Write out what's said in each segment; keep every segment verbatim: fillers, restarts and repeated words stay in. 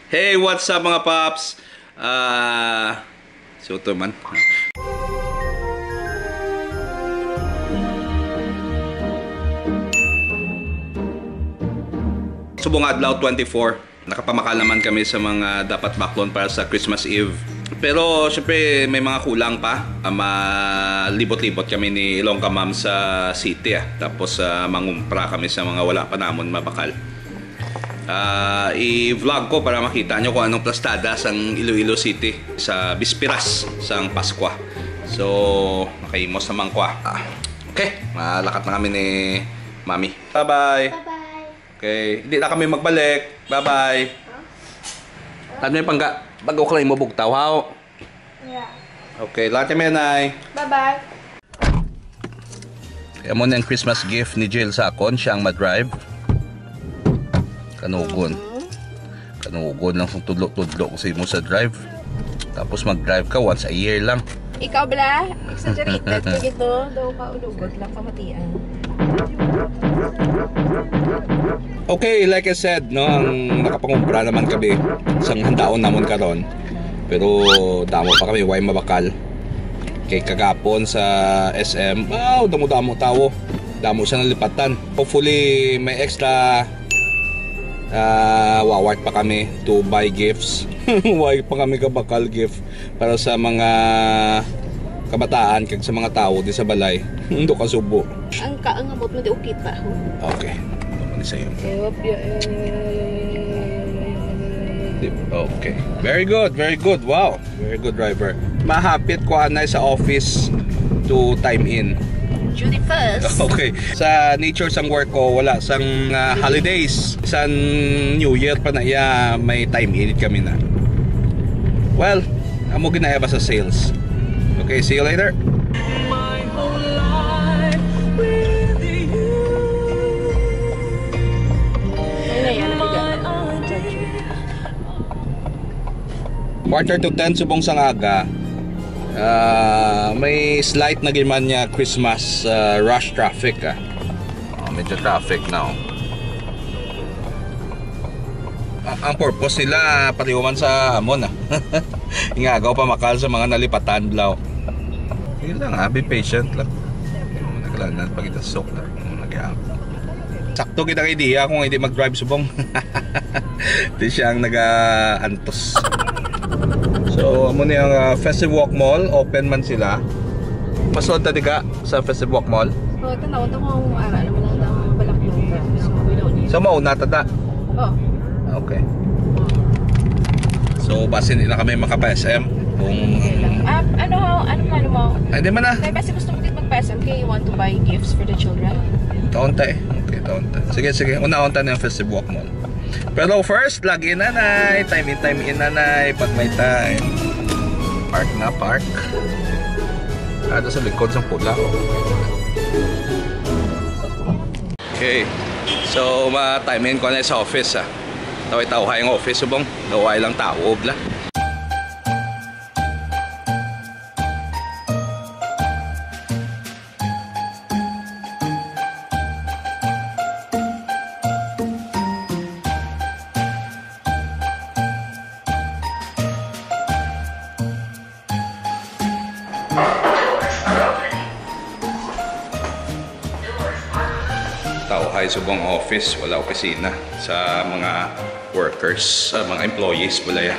Hey, what's up, mga paps? Ah, si Otto man. Subong adlaw, twenty-four. Nakapamakal naman kami sa mga dapat baklon para sa Christmas Eve. Pero, syempre, may mga kulang pa. Ah, malibot-libot kami ni Ilongga Ma'am sa city, ah. Tapos, ah, mangumpra kami sa mga wala pa namon mabakal. Ah, i-vlog ko para makita nyo kung anong plastada sang Iloilo City sa bisperas sang Paskwa. So, makaimos naman ko, ah. Ah, okay, malakat na kami ni Mami. Bye-bye. Bye-bye. Okay, hindi na kami magbalik. Bye-bye. Huh? Lahat may pangga, bago ko lang mo bugtaw, haw? Yeah. Okay, lahat kami, Nay. Bye-bye. Kaya mo na yung Christmas gift ni Jill sa akon, siya ang madrive. Kanugon. Mhm. Kanugon lang sa tudlo-tudlo ko sa imo sa drive. Tapos mag-drive ka once a year lang. Ikaw, bla? Exaggerated ka gito. Daw ka ulugot lang pamatian. Okay, like I said, no, ang nakapangumpra naman kami sang handaon namon karon. Pero damo pa kami, way mabakal. Kay kagapon sa S M, wow, damo-damo tawo. Damo sa nalipatan. Hopefully, may extra, ah, wawart pa kami to buy gifts. Way pa kami kabakal gift para sa mga kabataan kag sa mga tawo di sa balay. Hindi ka subo. Ang ka, ang abot mo, di okay pa, ho? Okay. Ano man sa'yo? Di, okay. Very good, very good. Wow. Very good, driver. Mahapit ko anay sa office to time in. Duty first. Okay. Sa nature sang work ko, wala sang, ah, holidays. Sa New Year pa na iya, may time in kami na. Well, amo ginaya ba sa sales. Okay, see you later. Ano yan? Quarter to ten subong sang aga. Ah, may slight na giman niya Christmas, ah, rush traffic, ah. Oh, medyo traffic na, oh. A-, ang purpose nila, paliwan sa amon, ah. Ingagaw pa makal sa mga nalipatan, blaw. Yun lang, ah, be patient lang. Naglanan, pag itasok na. Nagya-, sakto kita kay Dia kung hindi mag-drive subong. Di siya ang naga-antos. So, amo ni ang, ah, Festive Walk Mall. Open man sila. Pasod ta di ka sa Festive Walk Mall? Oh, tanaw, tanaw kung ara naman ang, ang balak mo. So, we don't need. So, mauna ta da? Oh. Okay. So, basin nila kami makapa-S M kung. Okay lang. Ah, ano, ano plano mo? Ay, di man na. Kaya kasi gusto ko din magpa-S M K, you want to buy gifts for the children? Taon ta eh. Okay, taon ta. Sige, sige. Unaon ta na yung Festive Walk Mall. Pero first, log in, nanay. Time in, time in, nanay. Pag may time. Park na, park. Ada sa likod sa pula. Okay. So, ma-time in ko na sa office, ah. Taway-tawhay ang office, subong. Taway lang tao, bla. Tawhay subong office, wala opisina sa mga workers, sa mga employees, wala yan.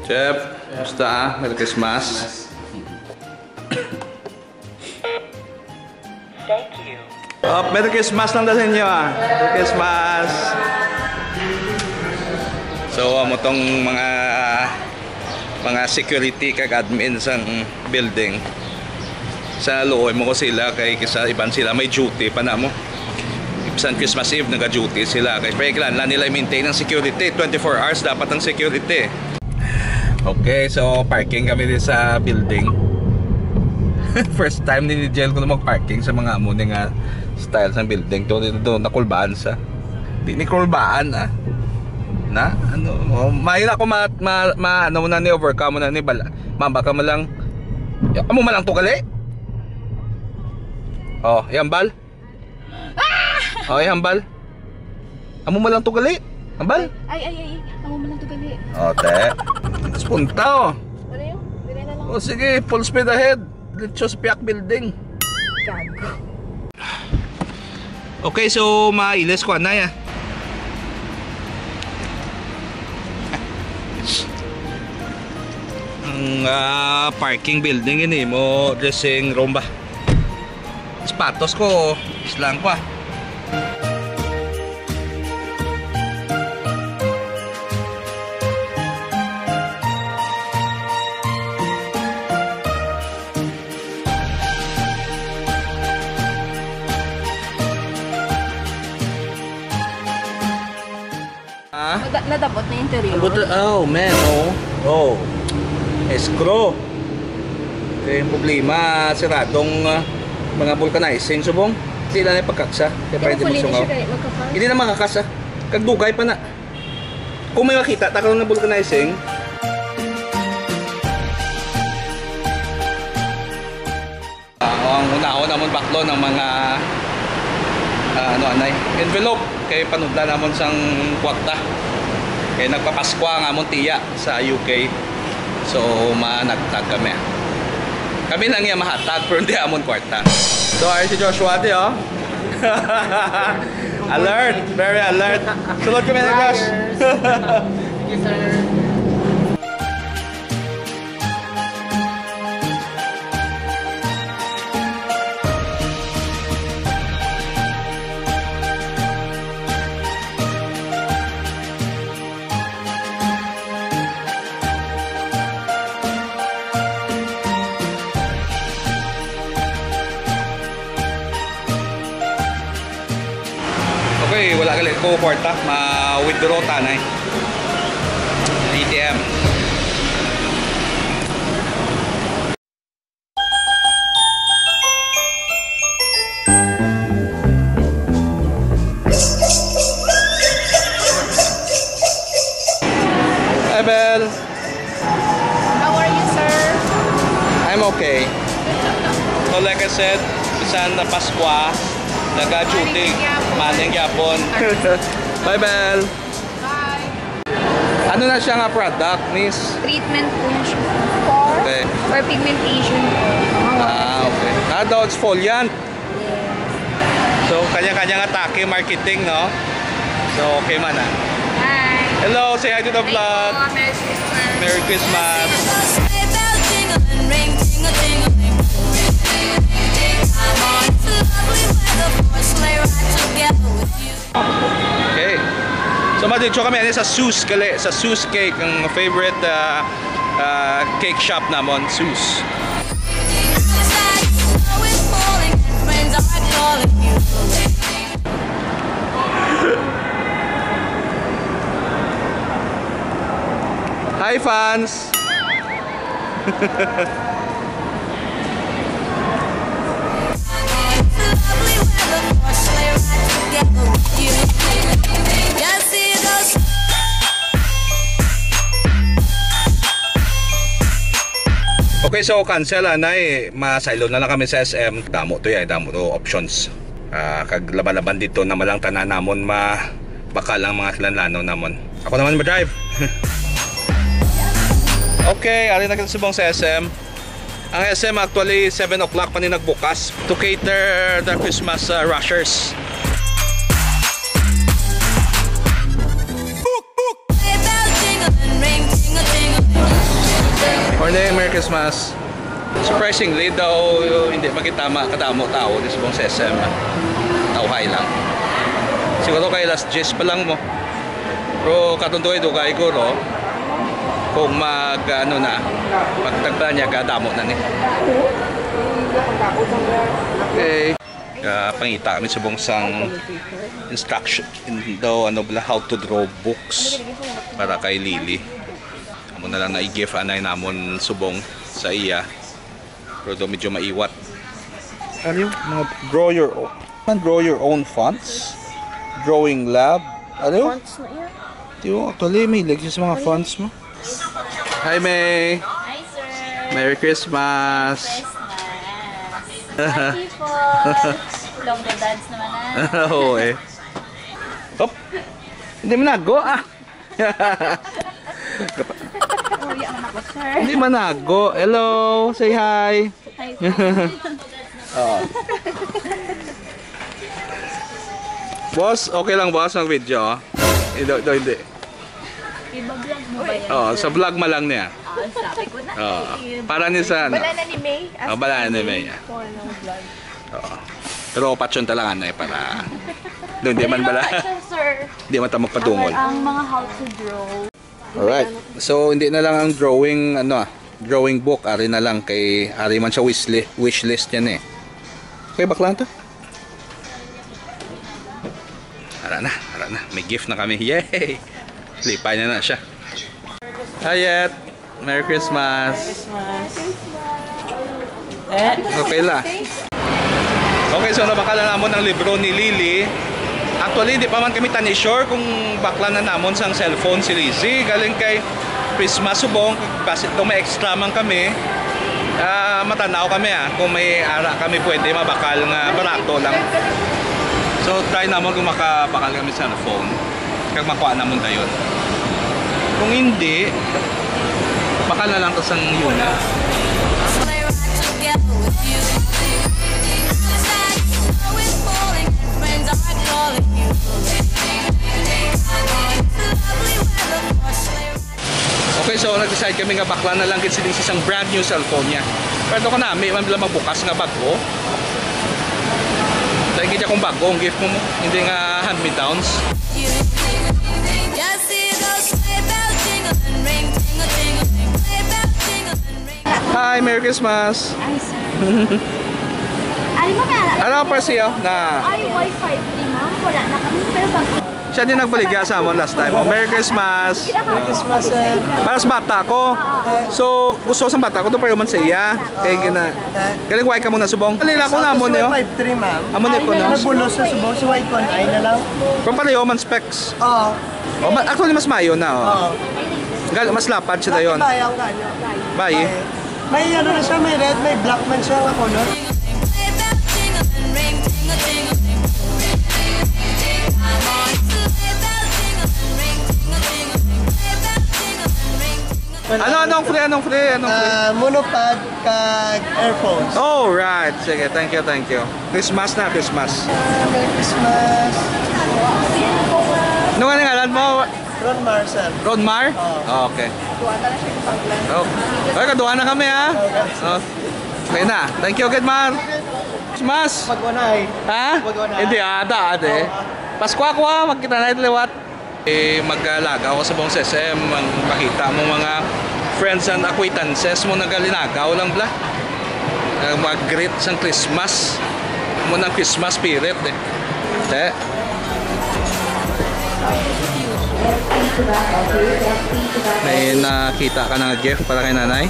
Jeff, kumusta, ah? Merry Christmas. Thank you. Oh, Merry Christmas lang daw sa inyo, ah. Merry Christmas. So, amo tong mga, mga security kag admin sang building. Sa luoy mo ko sila kay kisa iban sila may duty pa namo. Bisan Christmas Eve, naga-duty sila. Kay kailangan nila i-maintain ang security. Twenty-four hours dapat ang security. Okay, so parking kami din sa building. First time ni Jel ko na mag-parking sa mga amo ni nga style sa building. Doon, doon, nakulbaan sa. Di ni kulbaan, ah. Na? Ano? Oh, mahina ko ma, ma, ma, ano mo na ni overcome mo na ni bala. Mamba ka mo lang. Ya, amo man lang to gali? Oh, yan bal? Oh, yan bal? Amo man lang to gali. Ambal? Ay, ay, ay, ay. Amo man lang to gali. O, te. Spunta, o. Ano yun? Dili na lang. O, sige, full speed ahead. Diretso sa Piak Building. Gago. Okay, so mailis ko anay, ah. Ang, ah, parking building ini mo dressing room ba? Sapatos ko, islang ko, ah. Ah? Nada-, nadabot na interior. Ang buto-, oh, man, oh. Oh. Escrow. Kaya yung problema, siradong, ah, mga vulcanizing, subong. Hindi na yung pagkaksa. Kaya Pero pwede mo pwede sungaw. Siya kaya magkakasa. Hindi na makakasa. Kagdugay pa na. Kung may makita, takal na vulcanizing. Ah, ang unahon namon baklon ang mga, ah, ano, anay, envelope kay panudla namon sang kwarta. Kay nagpapaskwa ang amon tiya sa U K. So, managtag kami. Kami lang iya mahatag, pero hindi amon kwarta. So, ay si Joshua, di, oh. Alert! Very alert! Sulod kami, Josh! Thank you, sir. Okay, wala gali ko kwarta, ma-withdraw ta na eh. A T M. Hi, Bel. How are you, sir? I'm okay. So, like I said, bisan na Paskwa, naga-duty. Morning gyapon. Morning gyapon. Bye, Bel. Bye. Ano na siya nga product, miss? Treatment po yun siya. Okay. For pigmentation po. Ah, okay. Ah, daw, exfoliant. So, kanya-kanya nga atake, marketing, no? So, okay man, ah. Hi. Hello, say hi to the vlog. Merry Christmas. Merry Christmas. Okay. So, madidto kami ani sa Sus, gali, sa Sus Cake, ang favorite, ah, ah, cake shop namon, Sus. Hi, fans! Okay, so cancel, anay. Masaylo na lang kami sa S M. Damo to, eh. Damo to options. Ah, kag laban-laban dito na malang tanan namon ma-, bakal ang mga kilanlanon namon. Ako naman ma-drive. Okay, ari na kita subong sa S M. Ang S M actually seven o'clock pa ni nagbukas to cater the Christmas, uh, rushers. Morning, Merry Christmas. Surprisingly daw, hindi pa kita ma-, kadamo tao di subong sa S M. Tawhay lang. Siguro kay alas diyes pa lang mo. Pero katong dugay-dugay ko, no? Kung mag, ano na, magtagba niya, kadamo na ni. Okay. Ah, pangita kami subong sang instruction, daw, ano bala, how to draw books para kay Lily. Amo na lang na i-gift anay namon subong sa iya. Pero daw medyo maiwat. Ano yung mga draw your own? Draw your own fonts? Drawing lab? Ano? Fonts na iya. Di ko, actually, may lagi sa mga fonts mo. Hi, May. Hi, sir. Merry Christmas. Christmas. Hi, people. Long the dance naman na. Oo, eh. Hop. Hindi manago, ah. Hindi manago. Hello, say hi. Hi. Oo. Boss, okay lang, boss, ang video? Hindi, hindi, hindi. Iba-vlog mo ba yan, Oh, sir? Sa vlog ma lang niya. Ah, sabi ko na. Oo. Para ni sa, ano? Bala na ni May. As Oh, bala na ni May, ah. Call ng vlog. Oo. Pero patyon talaga na eh, para doon di man bala. Patyon, sir. Di man ta magpadungol. Ang mga how to draw. Alright. So, hindi na lang ang drawing, ano ah, drawing book. Ari na lang kay, ari man siya wish li-, wish list yan eh. Okay, bakla to? Ara na, ara na. May gift na kami. Yay! Lipay na na siya. Hi, Yet. Merry Christmas. Christmas. Eh? Okay la. Okay, so nabakal na namon ang libro ni Lily. Actually, di pa man kami tani sure kung bakla na namon sang cellphone si Lizzie. Galing kay Christmas subong, basi kung may extra man kami, ah, matanaw kami, ah, kung may ara kami pwede mabakal nga barato lang. So, try namon kung makabakal kami sa phone. Kag makuha namon dayon. Kung hindi, bakal na lang ta sang Yuna. Okay, so nag-decide kami nga bakla na lang gid sini sang brand new cellphone niya. Pero ko na, may man lang magbukas nga bag-o. Dahil gid akong bag-o, ang gift mo mo. Hindi nga hand-me-downs. Hi, Merry Christmas. Ay, sir. Ano mo na? Ano ang presyo na? Ay, wifi, di, ma'am. Wala na kami. Pero pag Siya din nagbaligya sa amon last time. Oh, Merry Christmas. Merry Christmas, sir. Para sa bata ko. So, gusto sa bata ko to, pero man sa iya. Kay gina-, galing, why ka muna subong? Dali lang ako na mo niyo. Five three, ma'am. Amo ni ko, no? Nabulos sa subong, si white one, ay na lang. Pero pareho man specs. Oo. Oh, ma-, actually, mas mayo na, oh. Oo. Gal-, mas lapad siya dayon. Bakit ba yung gano? Bay. May ano na siya, may red, may black man siya, nga color. Ano, anong free, anong free, anong free? Ah, monopod kag earphones. Oh, right. Sige, thank you, thank you. Christmas na, Christmas. Merry Christmas. Ano nga ang ngalan mo? Ron Mar, sir. Ron Mar? Oo. Ah, okay. Duha na siya yung paglan. Oh. Ay, kaduha na kami, ha? Okay. Oh. Okay na. Thank you, good Mar. Christmas. Mag-unay. Ha? Mag-unay. Hindi, ada, ade. Oo. Pasko ako, ha? Magkita na ito liwat. Eh, maglagaw ka sa buong S M, ang makita mo mga friends and acquaintances mo nagalinagaw lang, bla. Eh, mag-greet sang Christmas. Mo ng Christmas spirit, eh. Te. May nakita ka ng gift para kay nanay?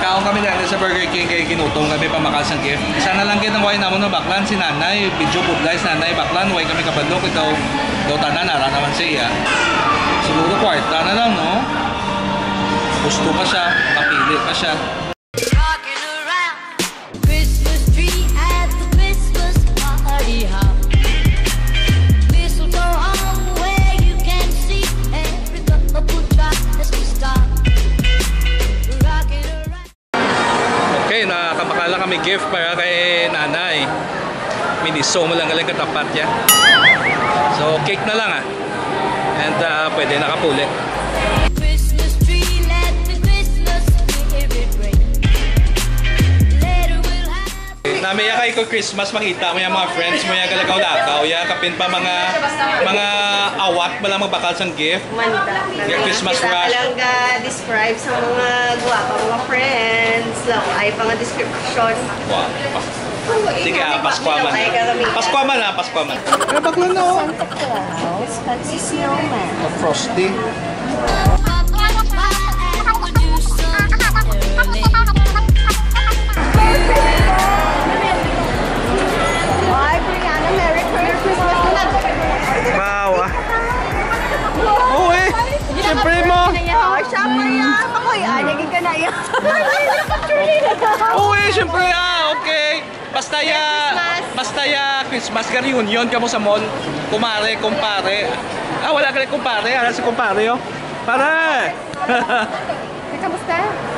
Kaon kami na sa Burger King kay ginutom kami pa makal sang gift. Isa na lang gid ang way namon na baklan si nanay. Video budlay si nanay baklan. Way kami kabalo kay daw, daw tanan, ara naman siya. Siguro kwarta na lang, no? Gusto pa siya, kapili pa siya. Rocking around Christmas tree at the Christmas party hop. Mistletoe hung where you can see every couple tries to stop. Rocking around. Okay, nakabakal na kami gift para kay nanay. Miniso mo lang galing katapat niya. So, cake na lang, ah. And, ah, pwede na kapuli. Christmas tree, let the Christmas spirit ring. Later we'll have Namiya kay ko Christmas, makita mo yung mga friends mo, yung galagaw-lagaw, ya, kapin pa mga, mga awat mo lang magbakal sang gift. Manta. Yung Christmas Kita ka rush. Lang ga-describe sa mga guwapa, mga friends. Lang, ay pa nga description. Wow. Sige, ah, Pascua man. Pascua man, ah, Pascua man. May bakla na, oh. Santa Claus, pati snowman. Oh, Frosty. Hi, Brianna. Merry Christmas na. Wow, ah. Oo, eh. Siyempre mo. Oh, siya pa yan. Ako, ay, naging ka na yan. Oo, eh, syempre, ah, okay. Basta ya, Christmas. Basta ya Christmas, ga-reunion kamo sa mall. Kumare, kumpare. Ah, wala ka kumpare. Ala si kumpare, oh. Pare! Kamusta?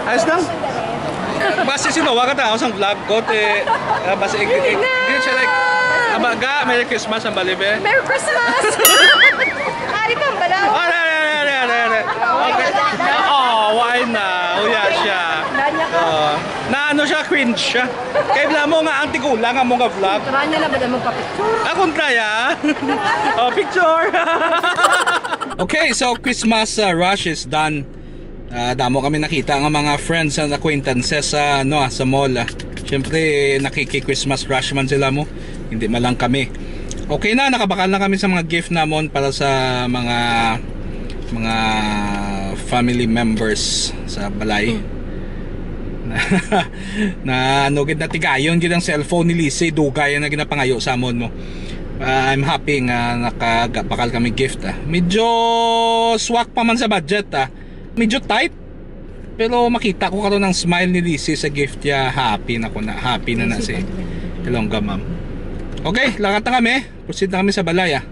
Ayos lang. Basi sino, wa ka tao sang vlog ko, te. Ah, basi, eh, eh, di siya like, abaga, Merry Christmas, ang balibe. Merry Christmas! Ari kang balaw. Ah, na, na, na, na, na, na. Okay. Oh, why na? Uya siya. Nanya ka. Oh. Na ano siya, cringe siya. Kay bla mo nga ang tigulang ang mga vlog. Tara niya na ba na magpa-picture? Ah, kontra ya. Oh, picture. Okay, so Christmas, uh, rush is done. Ah, damo kami nakita nga mga friends and acquaintances sa, ano, ah, sa mall, ah. Siyempre, nakiki-Christmas rush man sila mo. Hindi man lang kami. Okay na, nakabakal na kami sa mga gift namon para sa mga, mga family members sa balay. Hmm. Na, ano, gid, natigayon gid ang cellphone ni Lise, dugay na ginapangayo sa amon mo. Ah, I'm happy nga nakabakal kami gift, ah. Medyo swak pa man sa budget, ah. Medyo tight. Pero makita ko karon ang smile ni Lise sa gift niya. Happy na ko na. Happy na na si Ilongga, ma'am. Okay, lakat na kami. Proceed na kami sa balay, ah.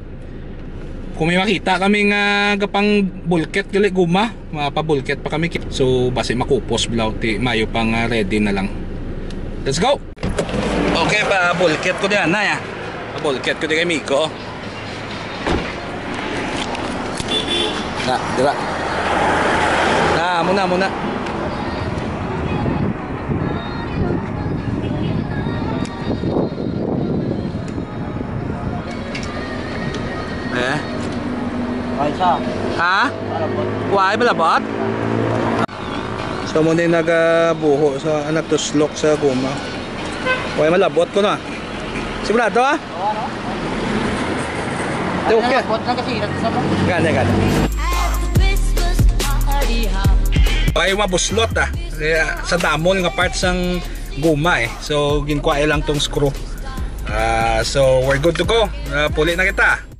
Kung may makita kami nga gapang bulket gali guma, mapabulket pa kami. So, basi makupos bla, ti mayo pang, ah, ready na lang. Let's go! Okay, pa bulket ko diyan, na ya. Pa bulket ko di kay Miko. Na, dira. Na, muna, muna. Eh? Ay, sa. Ha? Malabot. Why, malabot? So, mo din nagabuho sa anak tuslok sa guma. Why, malabot ko na. Sigurado, ha? Oo, ano? Ito, okay. Malabot lang kasi, ito sa mo. Gani, gani. Ay, mabuslot, ah. Kaya sa damol nga parts sang guma, eh. So, ginkuha lang tong screw. Ah, so, we're good to go. Ah, puli na kita.